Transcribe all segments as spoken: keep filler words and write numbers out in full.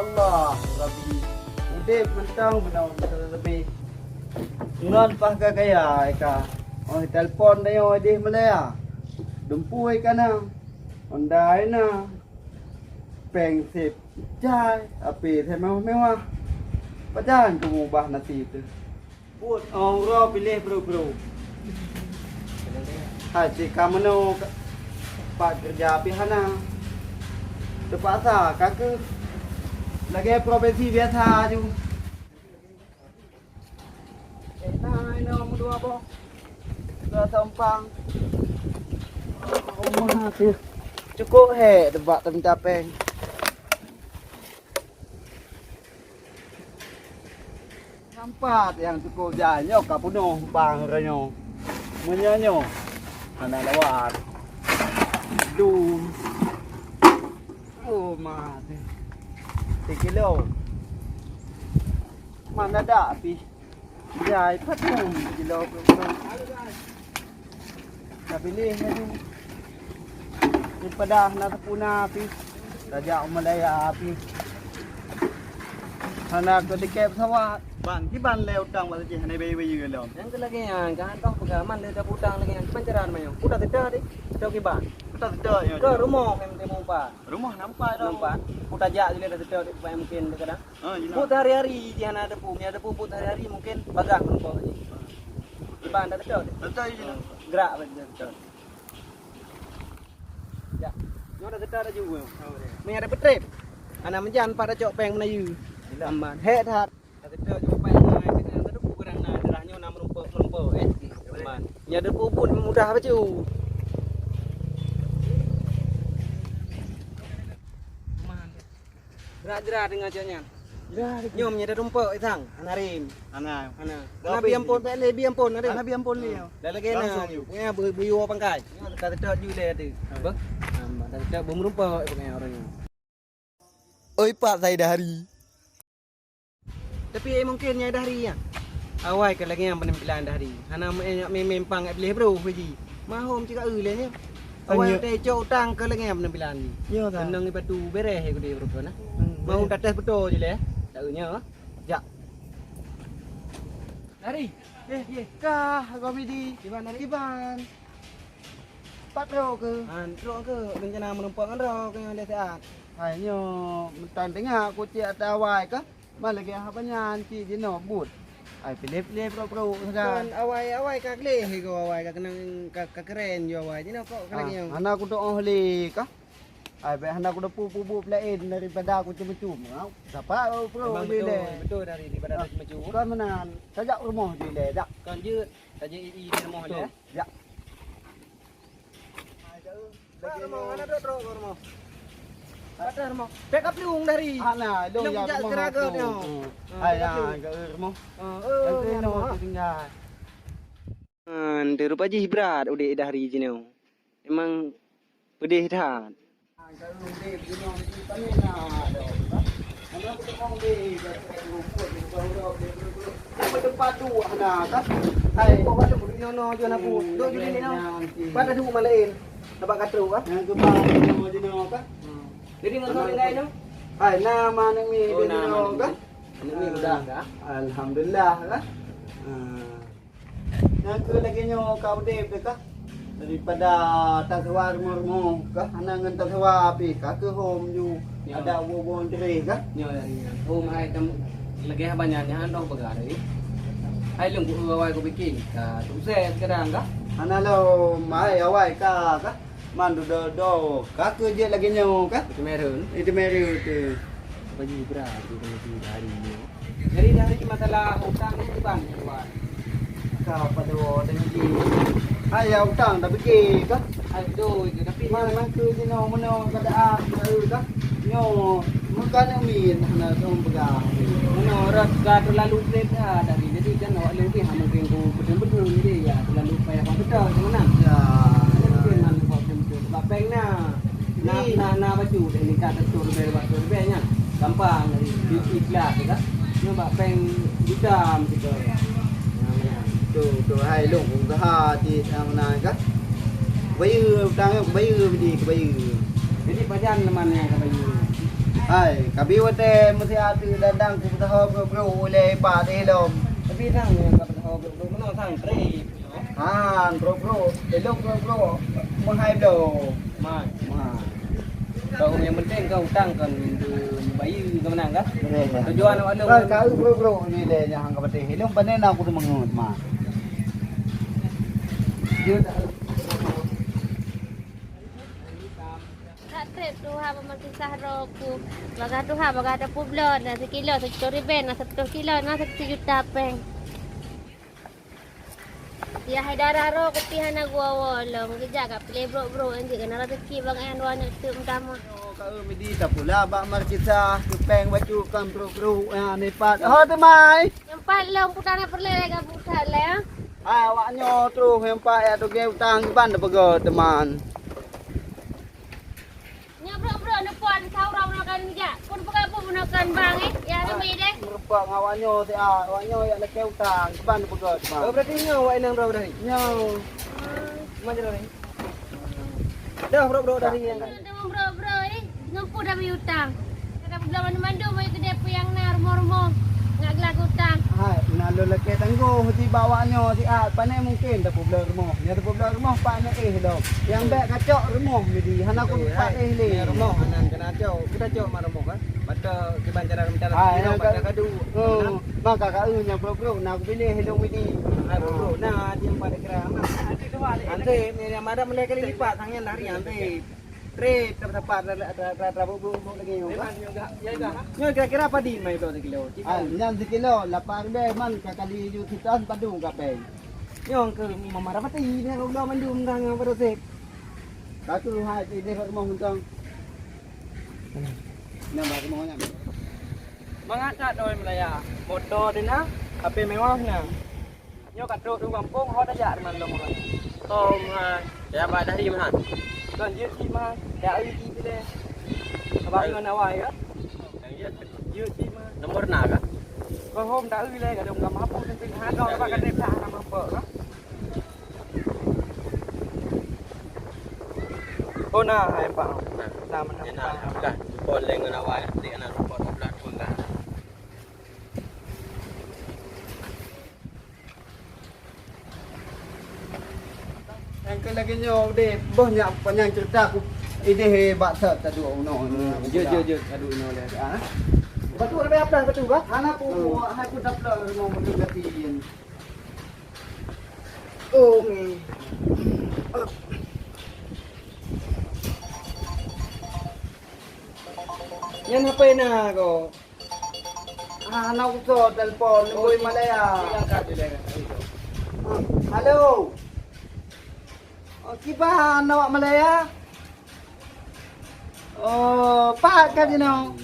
Allah, Rabbi, udeb mantong meunan leubeh. Ngon paih ka kaya ka. Oh, telepon tanyoe ideh Malaya. Dumpui ka na. Honda na. Péng sép jai, api mewah-mewah. Pajan keu mubah nasib teuh. Buet uroe piléh bro-bro. Hai, cit ka meunoe ka, pat keureuja pih hana. Teupaksa ka keuh lagèe profesi biasa aju. Eh, na inoe meudua boh. Dua sompang. Rumah tu. Cukup hek teubak teuminta péng. Nampak nyang cukup jai nyoe ka peunoh bang uroe nyoe. Meunyoe nyoe hana lewat. Dum. Oh, ma. Sikilo. Mana dak pih. Jai patung sikilo. Tapi leh nyoe. Daripada hana teupuna pih, tajak u Malaya pih. Hana keu tiket pesawat. Bang, kiban lé utang bak Aceh hana bayeue-bayeue lom. Nyang keu lagèe nyan, kan toh peugah man lé utang lagèe nyan. Kiban cara manyang. Udah teuta deh. Atau kiban. Udah teuta nyoe. Ke rumoh nyang teumu empat. Rumoh nampak dah. Nampak. Udah jak je lé dah teuta deh, mungkin kadang. Ha, jina. Buet hari-hari jih hana teupeu. Meunyo teupeu buet hari-hari mungkin bagah meurumpok jih. Iban dak teutot. Teutot jih jina. Gerak bak teutot. Ya. Nyoe dak teutot laju. Meunyo dak peutrép. Hana meujan pat dak cok péng meunayeue. Aman. Hék that. Dak teutot jih péng na, kita dak teupeu kadang na darah nyoe na meurumpok-meurumpok, eh. Aman. Nyo teupeu buet mudah bacut. Aman. Gerak-gerak teungoh cok nyan. Gerak. Nyoe meunyo tatumpok isang, hana rem. Hana. Hana. Hana bi ampon, tak lé bi ampon, ada. Hana bi ampon lé. Dah lagèe na. Langsung yuk. Punya bu-, buyue pangkai. Nyoe ka teutot ju lé atu. Ha. Beuh. Ha, ka teutot beumeureumpok pangkai orang nyoe. Oi, Pak Zaidahari. Tapi, eh, mungkin nyai Dahri nyan. Awai ka lagèe nyan penampilan Dahri. Hana mé-, mé-, mempang kat biléh bro, Haji. Mahom cit ka eu lé nyan. Awai teucok utang ka lagèe nyan penampilan jih. Yo, ta. Keunong ipatu bereh, eh, kudeh bro, nah. Hmm, mau bereh. Tates beutôi je lé. Tak eu nyoe. Jak. Dahri. Eh, eh, kah, Komedi. Kiban, Dahri? Kiban. Pat droe keuh? Ah, droe keuh. Rencana meurumpok ngon droe keuh nyoe lé siat. Hai nyoe, meutan teungoh kucék ata awai kah? Bah lagèe haba nyan cit jinoe buet. Ai, piléh-piléh prok-prok sagai. Kon awai, awai ka gleh, he, ko awai ka keunong, ka, ka keren jo awai. Jinoe kok ka lagèe nyoe. Ah, hana kudoh lé kah? Ai, bèk hana kudoh pu-pu buet laén daripada kucum-cum. Au, sapa prok-prok lé. Memang beutôi, beutôi dari, daripada kucum-cum. Kon meunan, tajak rumoh jih lé, jak. Kon jeuet, tajak i, i di rumoh lé. Beutôi, jak. Pat rumoh, hana trok-trok bak rumoh. Pat dah rumoh. Pek ka plueng Dahri. Hana, lôn jak jak rumoh seraga tu. Nyoe. Hmm. Ah, hai, pek ka ya, plueng. Ka rumoh. Ah, eh, nanti nyoe rumoh, ha. Tinggal. Ah, nanti rupa jih brat udép Dahri jinoe. Memang pedih that. Tempat dua na kan? Hai, kok ada duduk nyono je na pu. Duduk judi ni no. Pada duduk malain. Tempat katru kan? Yang kebal nyono je no kan? Hmm. Jadi ngon orang lain no? Hai, nama anak ni? Oh, dia nama no anak kan? Ni. Anak ni udah dah. Alhamdulillah kan? Ah. Nyang keu lagèe nyoe ka udép teuh kah? Daripada tasewa rumoh-rumoh kah? Hana ngon tasewa pih kah keu hom ju. Ya. Ada ubon-ubon dreh kah? Nyoe, ya, ya. Hom hai tam lagèe haba nyan, nyan dong peugah tadi. Hai lôn ku awai ku bikin ka sukses kadang kah? Hana lom, hai awai ka kah? Man dudoe-doe, ka keu jeuet lagèe nyoe kah? Itu merun. Itu merun tu. Bagi berat tu kalau tu hari ni. Jadi dari masalah utang ni, Bang, Wan. Ka pada orang lagi. Hai, ya, utang dah fikir kah? Hai, betul itu. Tapi mana keu jinoe meunoe keadaan baru kah? Nyoe, bukan min, hana tahu pegang. Meunoe rot ka terlalu pelit dah dari. Jadi kan awak lagi ha mungkin ku betul-betul jadi ya terlalu payah buat betul macam mana? Ya, ya. Mungkin mana buat betul-betul. Sebab bank na. Na, na, na bacut, eh, ni ka seratus ribèe, dua ratus ribèe nyan. Gampang dari, hmm, ikhlas, ya kan? Nyoe bak bank juta meusigoe. Nah, tu, tu, hai, lôn usaha cit, nah, meunan, kan? Bayeue, utang nyoe, bayeue, bidi, bayeue. Jadi, pajan leumah nyang ka bayeue? Hai, kabi watèe meusiat teuk datang ku peusaho brok-brok ulèe pat ilom. Tapi sang nyang ka peusaho brok-brok meunoe sang trép. Han, brok-brok, ilom brok-brok meuhai bloe. Man. Man. Kau yang penting kau utang kan bayeue keu meunan kan? Boleh, ya. Tujuan awak lu. Kan kau brok-brok ni deh nyang ka patéh. Ilom pané na aku seumeungeut, man. Dia tak That trép tuha peumeukisah droe ku. Bagaih tuha, bagaih tapubloe, na sikilo sijutô ribèe, na sireutôh kilo, na sijuta péng. Yah hai dara droe kupi hana geuwoe-woe lom. Geujak ka piléh brok-brok, anjeuk keunan raseuki bangai dua aneuk teuk meutamah. Nyoe ka eu midi tapula bak markisa, keu péng bacut kan brok-brok, ya, nipat. Oh, teumai. Nyang pat lom putang na peureulèe lé ka putang lé, ah. Hai, awak nyoe troh nyang pat ya tugèe utang kiban tapeugöt, teuma. Nyoe brok-brok neupon saurông meunoe kan jak. Pun peugah pun meunoe kan bang, eh. Ya, ni mai deh. Meureumpok ngon awak nyoe siat, awak nyoe ya lakèe utang, kiban tapeugöt, teuma. Oh, berarti nyoe awak inong droe tadi? Nyoe. Hmm. Mana droe ni? Dah, brok-brok dari yang Brok-brok, eh. Ngon peue dah bri utang? Ka tapeugleh mandum-mandum, bagi keudè peue nyang na rumoh-rumoh. Ngat gleh utang. Hai, na lôn lakèe tanggong sibak awak nyoe siat, pane mungken tapeugleh rumoh. Nyoe tapeugleh rumoh pat na éh lom. Nyang bèk kacok rumoh jadi, hana ku pat éh lé. Nyoe rumoh hana keuneuk cok, kita cok mak rumoh kan. Mata kiban cara rencana. Hai, kadu. Oh, maka ka eu nyang brok-brok na kupiléh lôn midi. Hai, brok-brok na nyang pada kira. Nanti ni ada mulai kali lipat sang nyan dari nanti. Trép, trép sapat, trép, trép, trép, trép, bu, bu, bu, lagi nyoe. Nyoe kira-kira padum mai bloe sikilo? Ah, nyan sikilo lapan ribèe man ka kali ju sitan padum ka péng. Nyoe keu mama rapati ni ka bloe mandum dah ngon padum sép. Ka keu hai ti deh rumoh mantong. Nyan bak rumoh nyan. Mangat that doi meulaya. Moto di na, H P mewah na. Nyoe ka trok u gampông, ho tajak diman lom ureueng. Tom hai, ya ba dari meuhan. Kon jeuet cit meuhan, ya eu cit ilèe. Abang ngon awai ka? Jeuet cit meuhan. Nomor na ka? Kon hom ta eu ilèe, kadang ka mampu sampai ha kau ka trép dah ka mampu ka. Oh na hai pak. Na. Na meunan. Ya na. Dah, pon leng ngon awai, dik na pon dua belas pun ka. Nyang keu lagèe nyoe udép, boh nyak panyang cerita ku idéh bak sat taduek unoe. Hmm, jeuet, jeuet, jeuet, taduek unoe lé. Ah. Batu ada apa batu bah? Hana ku, hai ku daplok rumoh batu gatin. Oh, mi. Nyan H P na ko. Ah, na usoe telepon, Boy Malaya. Halo. Oh, kiban awak Malaya? Oh, pat ka jinoe?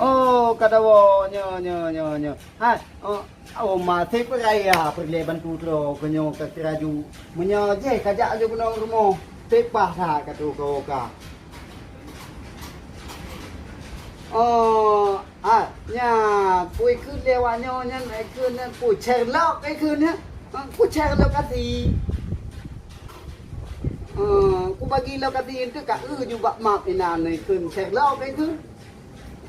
Oh, ka dawoe, nyo, nyo, nyo, nyo. Hai, oh, oh, ma sép raya peureulèe bantu droe keu nyoe ka keuraju. Meunyoe jih ka jak laju keunoe rumoh, sép paih that ka tuwoe ka. Oh, ah, nya, peue kheun lé awak nyoe nyan, ai kheun nyan, peue Sherlock ai kheun nyan. Ah, peue Sherlock até. Ah, ku bagi lokasi enteuk ka eu ju bak map inan ai kheun Sherlock ai kheun.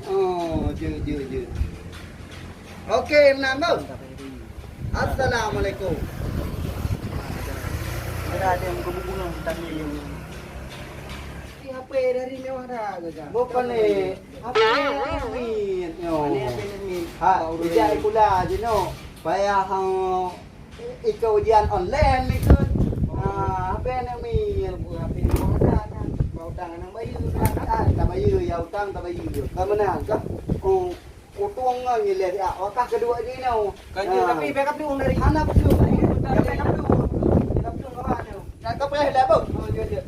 Oh, jeuet, jeuet, jeuet. Oke, meunan, Bos. Assalamualaikum. Ada, ada yang berhubungan tadi yang Di H P dari mewah dah ke, Kak? Bukan ni. H P Nurmin, nyo. Ini H P Nurmin. Ha, Pak Urul. Ijak pula je, no. Payah, ha, ikut ujian online ni kan. Ha, H P Nurmin. H P mewah dah kan. Bautang nang bayu kan. Ah, tak bayu, ya utang tak bayu. Ka meunan, ka? Oh. Utang ngon ilèe siat, wakah keudua jinoe. Kan jeuet, tapi bèk kaplueng dari. Hana kaplueng. Bèk kaplueng. Bèk kaplueng kawan tu. Nak kaplueng dah, Bang? Oh, jeuet, jeuet.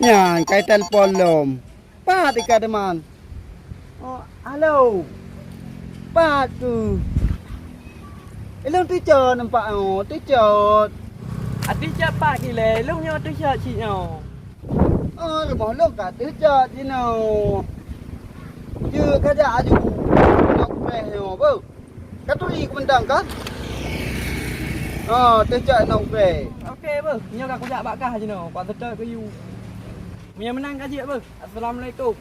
Nyan, kai telepon lom. Pat ika teuma? Oh, halo. Pat tu. Ilôn teucok nampak, oh, teucok. Até cak pat ilèe, ilôn nyoe teucok cit nyoe. Oh, rumoh lôn ka teucok jinoe. Jeuet kajak aju. Nyoe preh nyoe, beuh. Ka turi keumandang ka? Oh, teucok nyoe preh. Oke, beuh. Nyoe ka kujak bak kah jinoe. Kuat seutôt keu yue. Meunyoe meunan ka jeuet beuh. Assalamualaikum.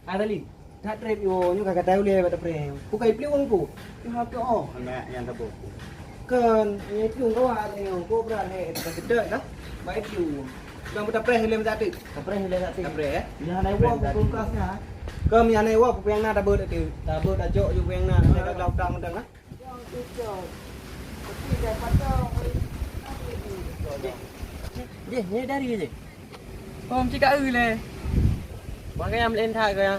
Hai Salim, that treb iwoe nyoe ka gata ulèe bak tapreh. Bukai pliek wong ku. Nyoe hana oh. Anak nyang tabok. Kon, nyoe pliek wong kawa nyoe. Ko brat he, ka geudeuk dah. Bai pliek wong. Bang buta preh lé meusateuk. Tapreh lé sateuk. Tapreh, eh? Nyoe hana iwoe kulkas nyan. Kon nyoe hana iwoe, peue nyang na tabeuet ateueh. Tabeuet tajok ju peue nyang na, sampai ka utang-utang ah. Jih, nyoe dari jih. Hom cit ka eu lé. Makanya meulen that keu ya.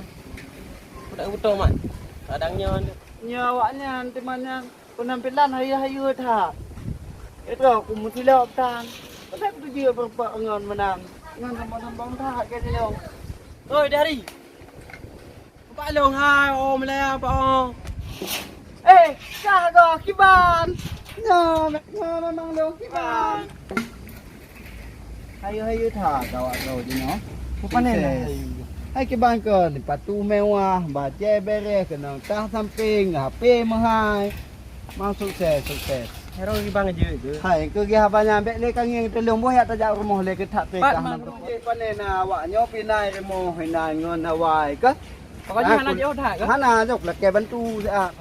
Ku tak beutôi mat. Kadang nyoe. Nyoe awaknyan teuma nyan penampilan hayeue-hayeue that. Itu aku meusilap tan. Pasal tu dia berempat ngon menang. Ngon sambung-sambung that ke nyoe. Oi, dari. Pak Long hai, oh, meulaya, Pak, oh. Eh, kah go kiban. Nyoe, nyoe memang long kiban. Hayeue-hayeue that awak droe jinoe. Bukan enak. Hai kiban kon, patu mewah, bajèe bereh, keunong tah samping, H P meuhai. Mang sukses, sukses. Herong kiban jeuet tu. Hai, keu gih haba nyan bèk lé ka ngieng teulông boh yak tajak rumoh lé keu that teh. Pat kah mang nan rumoh. Jih panen awak nyoe pinai rumoh, pinai ngon awai kah? Pokoknya hana jauh that kah? Hana jauh, lakèe bantu siat.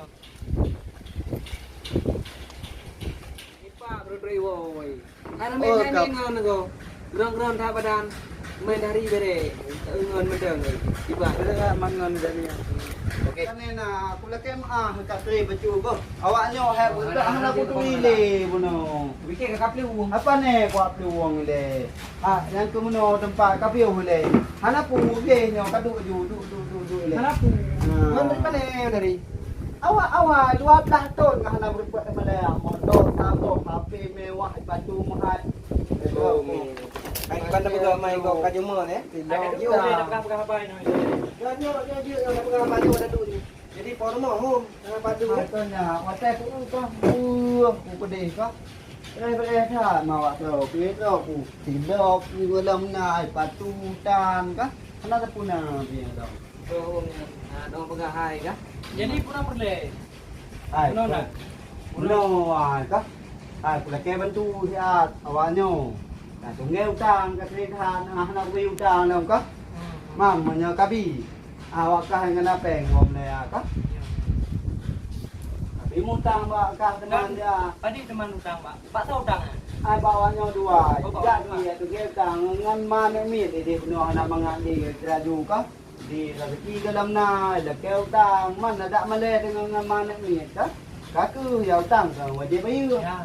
Ipa beureutrui woi. Karena oh, main kap- ngon go. Gerong-gerong that badan. Main dari bere. Ngon mendeng. Iba. Bere man ngon dari. Oke. Kan na aku lakèe meuah ka tri bacu go. Awak nyoe hai budak hana kutu ile bunoe. Bikir ka kapli wong. Apa ne kuat pli wong ile? Ah, nyang keumeunyoe teumpat ka piôh ilèe. Hana peue geh nyoe ka duek ju, duek, duek, duek, duek ilèe. Hana peue. Ha. Ngon dari pane dari? Awai, awai, dua blah thon ka hana beureupat ilèe. Moto, tabong, H P mewah, batu meuhat. Oh, mi. Hai, kiban dah peugah mai kau ka jumeuet, eh? Tidak. Ada dua. Dah peugah, peugah apa ini? Jom, jom, jom, jom, dah peugah apa, jom, dah duek ni. Jadi, pon rumoh, hom, tengah padu, eh? Makanya, watèe ku upah, buah, ku pedih kah? Bereh-bereh that mawak trok, trok ku. Sidok, ku lam na, ai patu tan kah? Hana tapuna dia dong. Oh, hom, ya. Nah, dong peugah hai kah? Jadi, pura peureulèe? Hai, pura. Pura, ai kah? Ai, ku lakèe bantu siat, awak nyoe. Nah, tunggeng utang, ka kredit han, hana bri utang dong kah? Hmm. Mam, meunyoe kabi. Awak kah ngon apeng wom lé kah? Tapi mutang bak kah teuma dia. Padit teuma utang bak. Bak soe utang? Ai bak awak nyoe dua. Oh, bak jak awak dua. Dia tu dia utang ngon ma nek miet dia bunoe anak mangat dia laju kah? Di rezeki dalam na, lakèe utang, man adak malèe deungon ngon ma nek miet kah? Ka keuh ya utang ka wajéb bayeue. Ya.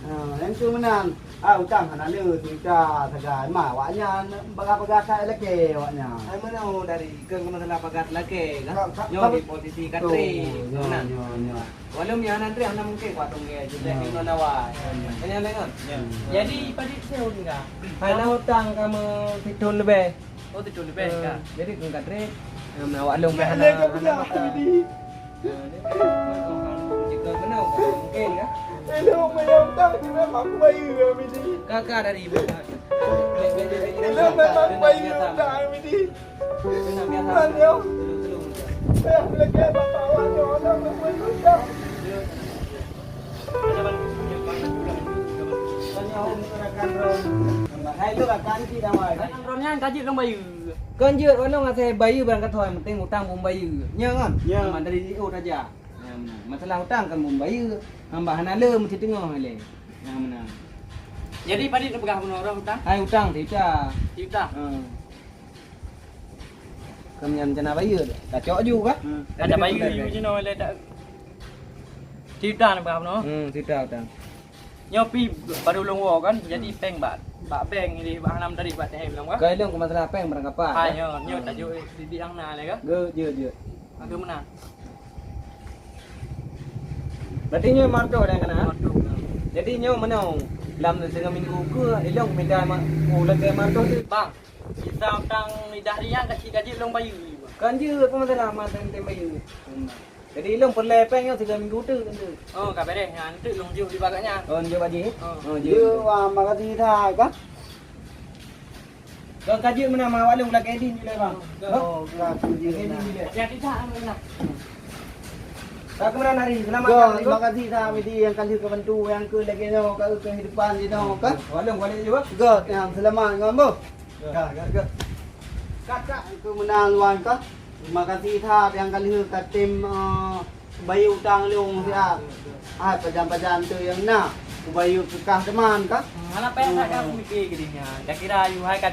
Ha, nyang tu meunan. Ah, utang hana le, cerita sagai. Ma, awaknyan bagah-bagah that lakèe awaknyan. Ai meunoe dari, keu masalah bagah lakèe kan? Ka, ka, nyoe ka di posisi ka trép. Nyoe, nyoe, nyoe. Walau mi hana trép, hana mungkin kuat tunggeng je. Ya. Di mana awak? Ya. Kan yang dengar? Ya. Jadi, padit sithon ka? Hana utang kamu sithon leubeh. Oh, tujuh lebih, eh, kan? Jadi, keu ka trép, eh, awak lôn ka hana, hana mata. Jika kena, mungkin, kan? Elok bayar utang, memang aku bayar, Midi. Kakak dari ibu. Elok memang bayar utang, Midi. Tenang, biasa. Tenang, ya. Tolong, tolong. Payah belajar bapak awak, orang nak bayar utang. Ureueng nyan ka jeuet lôn bayeue. Kon jeuet, ureueng asai bayeue barang ka thon, yang penting utang beu bayeue. Nyo kan? Ya. Memang dari C E O saja. Ya, benar. Masalah utang kan beu bayeue. Hamba hana le meusti teungoh ilèe. Ya, benar. Jadi, padit neupeugah bunoe ureueng utang? Hai utang, teuka. Teuka? Hmm. Keu nyan rencana bayeue, tacok ju kah? Hmm. Ada bayeue ju jinoe lé tak. Cerita ni bang noh. Hmm, cerita utang. Nyoe pi baru lôn woe kan, jadi pèng bak, bak bank ni bak hanam tadi bak T M lôn kan. Kau ilong ke masalah pèng barang kapal. Ha, nyoe, nyoe tajuk di, di hang na lé kan. Jeuet, jeuet, jeuet. Ada meunan. Berarti nyoe martoh dah kena? Martoh, ya. Jadi nyoe meunoe, lam setengah minggu ke, ilong minta ma-, oh, lagèe martoh tu. Bang, Isa utang lidah riang kacik-kacik lôn bayeue. Kan jeuet pun masalah mantong tem bayeue. Jadi lôn peureulèe pèng nyoe tiga minggu teuk kan jeuet. Oh, ka beres nyan. Teuk lôn jeuet di bagak nyan. Oh, jeuet bak jih? Oh. Oh, jeuet. Jeuet, wah, makasih that, kan? Kau ka jeuet meunan, ma awak lôn lakèe din jih lé, bang. Oh, ka jeuet. Lakèe din jih lé. Hati-hati that, anak. Ka keumeunan hari, seulamat. Go, terima kasih Samidi nyang ka lheueh ka bantu nyang keu lagèe nyoe ka kehidupan jinoe ka. Walong balik juga. Go, nyang seulamat ngon boh. Go, go, go. Kak, kak, keu meunan wan ka. Terima kasih that nyang ka lheueh ka tem, eh, bayeue utang lôn siat. Hai pajan-pajan tu nyang na, kubayeue keu kah teuma ka. Hmm, hana payah that ka peumiké keudéh nyan. Ka kira ayue hai ka.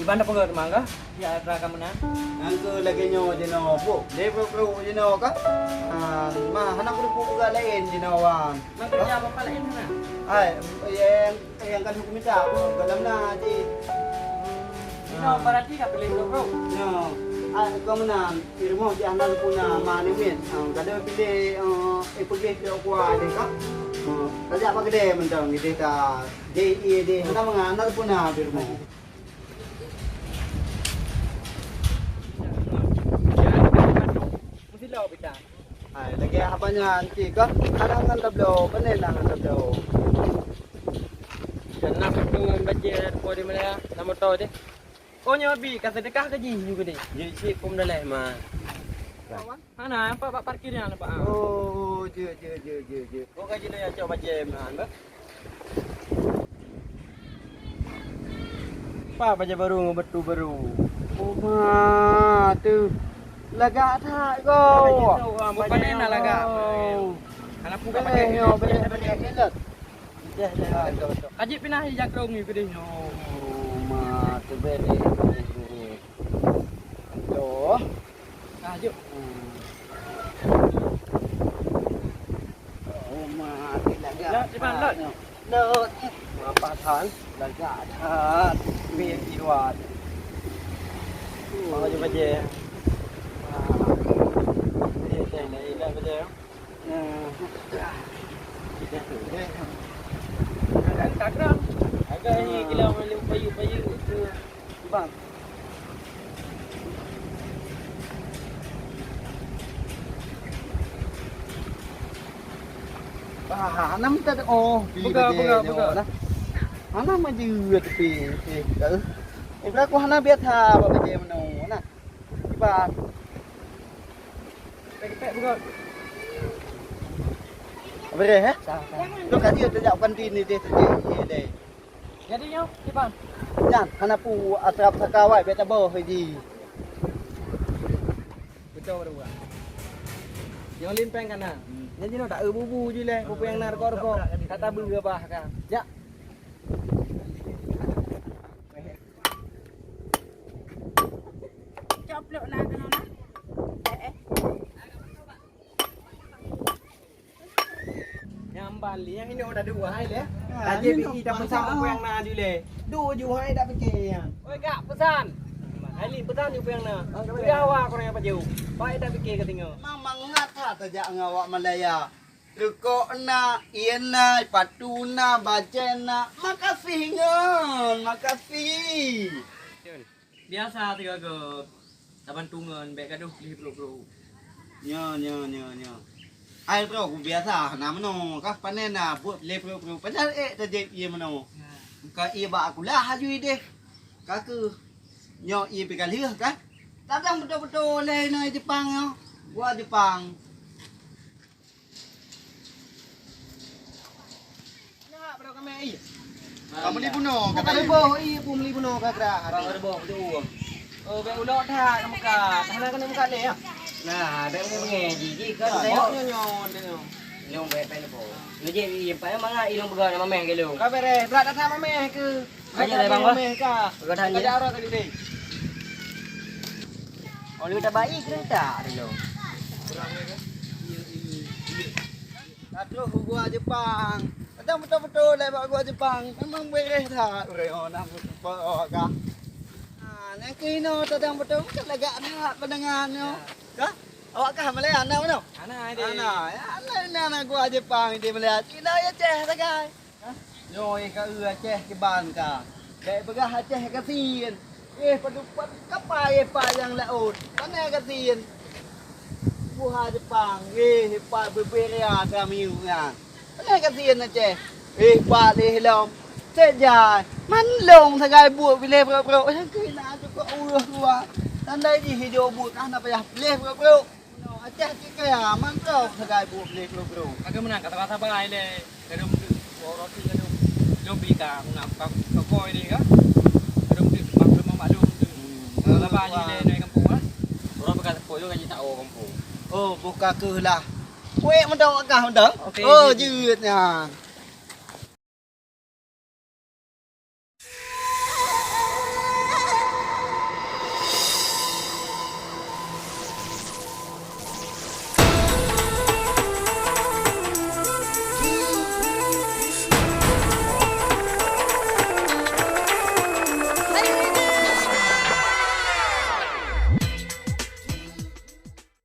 Iban dah peugah teuma ka. Ya, atra ka meunan. Nyang keu lagèe nyoe jinoe, pok. Lé pruet-pruet jinoe ka. Ah, ma, hana keuneuk peugah laén jinoe wan. Mak kerja apa laén hana? Hai, nyang, nyang ka lheueh kumita, pok, dalam na cit. Inoe berarti ka pilih pruet-pruet. Nyoe. Hai, ka meunan. Di rumoh cit hana luput na ma nyan miet. Ah, ka deuh piléh, eh, eh, peugléh pih kuah deh ka. Ah, tajak bak keudè mantong ideh ka. Deh, ié deh. Hana mangat, hana luput na di rumoh. Hai, lagèe haba nyan cit ka. Hana ngon tabloe, pane na ngon tabloe. Dan na peuntungan bajèe po di Malaya, na moto deh. Oh, nyoe bi ka seudeukah keu jih nyoe geude. Jeuet cit phôn daleh, Ma. Hana, nampak bak parkir nyan nampak, ah. Oh, jeuet, jeuet, jeuet, jeuet, jeuet. Oh, ka jinoe nyang cok bajèe meuhan, bah. Apa bajèe barô ngon batu barô? Oh, ma, tu. Lagak that, go. Bukan na lagak. Hana pukat pakai. Nyoe, bajèe, bajèe, bajèe. Ajik pinah ija krong ni pedih nyoe. Oh, ma, tu bede, bede, bede. Aduh. Ah, juk. Hmm. Oh, ma, tu lagak. Lot, Iban, lot. Lot. Apa tan? Lagak tan. Bede luar. Oh, juk bajèe. Ah. Bede, bede, bede. Nah, dah tu, dah. Agak ni gila malu payu-payu tu. Bang. Ah, enam tak ada. Oh, pi Peugah, bajèe peugah, nyoe peugah. Nah. Hana maju tapi, eh, eh. Eh, aku hana biasa bak bajèe meunoe nah. Kiban. Pepek-pepek beugöt. Beureh, eh? Sah, sah. Lôn ka jeuet tajak u kantin ni deh, tajak ie deh. Jadi nyoe, kiban? Nyan, hana peue, atra pusaka awai bèk taboh ji. Beutôi baru, Bang. Nyoe limpeng ka na. Hmm. Nyan jinoe taeu bubu ji lé, peue nyang na rukok-rukok. Ka tabeue bah ka. Jak. Coplok na keunoe na. Eh, eh. Nyang bali nyang inoe na dua hai lé. Ah, tajép ini i tak pesan apa yang na ju lé. Dua ju hai tak pikir ya. Oi kak pesan. Hai li pesan ju yang na. Kuliah awak korang yang pajau. Baik tak pikir ka singoh. Memang mangat ha tajak ngon awak Malaya. Rukok na, ie na, patu na, bajèe na. Makasih ngon, makasih. Biasa teuga geuh tabantu ngon bèk gadoh lé brok-brok. Nyo, nyo, nyo, nyo. Ai brok biasa na meunoe kah panen na buet lé brok-brok. Padahal ék tajép ie meunoe. Ka ie bak kulah aju ideh. Ka keuh. Nyo ie pi ka lheueh kah. Tadong beutôi-beutôi lé inoe Jepang nyoe. Gua Jepang. Ka meuli bunoe ka. Bukan leuboh, iya pun meuli bunoe ka gerak. Bang leuboh beutôi. Oh, bèk ulok that ka muka. Hana keuneuk muka lé ya. Nah, bèk mengé ji ji kan. Nyoe nyoe nyoe. Nyong bèk pen leuboh. Nyoe ji iya pai mangat ilong peugah nama meh keu lôn. Ka beres, brat that mameh keu. Aja lah bang. Mameh ka. Peugah that. Ka arah tadi deh. Oh, lu tak baik kena tak dulu. Ka troh u gua Jepang. Kadang beutôi-beutôi lé bak gua Jepang. Memang beureh that ureueng oh na meutumpok awak kah. Ha, nyang keunoe tadang beutôi mungken lagak that pandangan nyoe. Kah? Awak kah Malaya na meunoe? Ana, deh. Ana, ya, lain na, na gua Jepang di Malaya. Cina ya ceh sagai. Hah? Nyoe ka eu Aceh kiban ka. Bèk peugah Aceh gasien. Eh, padub pat kapai eh pat nyang laôt. Pane gasien. Buha Jepang, eh, pat beuberia kami nyan. Pane gasien Aceh. Eh, pat lé lom. Sejak man long sagai buet bileh brok-brok. Nyang keu na cukop ureueng luwa. Tandai jih ijo buet ka na payah bileh brok-brok. Dah cit kaya mantong sagai buet lé gru-gru. Ka meunan ka sabar-sabar ilèe. Gadôh meuteuk, oh, roti gadôh. Lom beli ka, nak buka toko ini ka. Gadôh meuteuk, sebab belum maklum tu. Kalau sabar je ilèe dari kampung ah. Orang buka toko juga kita oh kampung. Oh, buka keuh lah. Kuek mantong agah mantong. Okey, Oh, okey. Jeuet nyan.